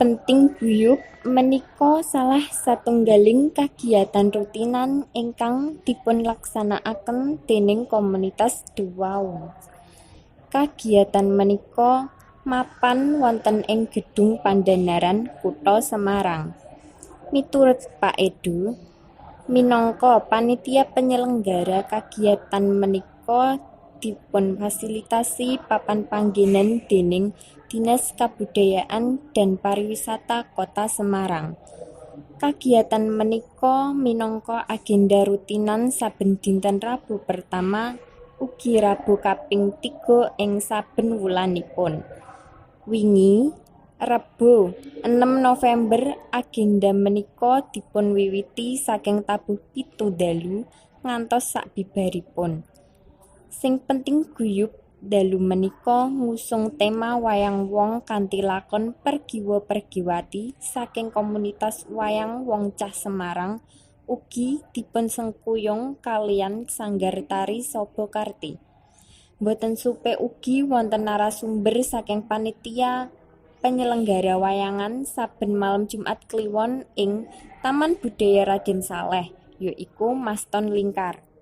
Penting Guyub menika salah satunggaling kagiyatan rutinan ingkang dipunlaksanakaken dening komunitas De Waung. Kagiyatan menika mapan wonten ing Gedung Pandhanaran, Kutha Semarang. Miturut Pak Edo, minangka panitia penyelenggara kagiyatan menika dipunfasilitasi papan panggenan dening Dinas Kabudayaan dan Pariwisata Kota Semarang. Kagiyatan menika minangka agenda rutinan saben dinten Rabo pertama ugi Rabo kaping tiga ing saben wulanipun. Wingi, Rebo, 6 November, agenda menika dipunwiwiti saking tabuh 7 dalu ngantos sabibaripun. Sing Penting Guyub dalu menika ngusung tema wayang wong kanthi lakon Pergiwa Pergiwati saking komunitas Wayang Wong Cah Semarang ugi dipunsengkuyung kaliyan Sanggar Tari Sobokarti. Boten supe ugi wonten narasumber saking panitia penyelenggara wayangan saben malem Jumat Kliwon ing Taman Budaya Raden Saleh, yaiku Mas Ton Lingkar.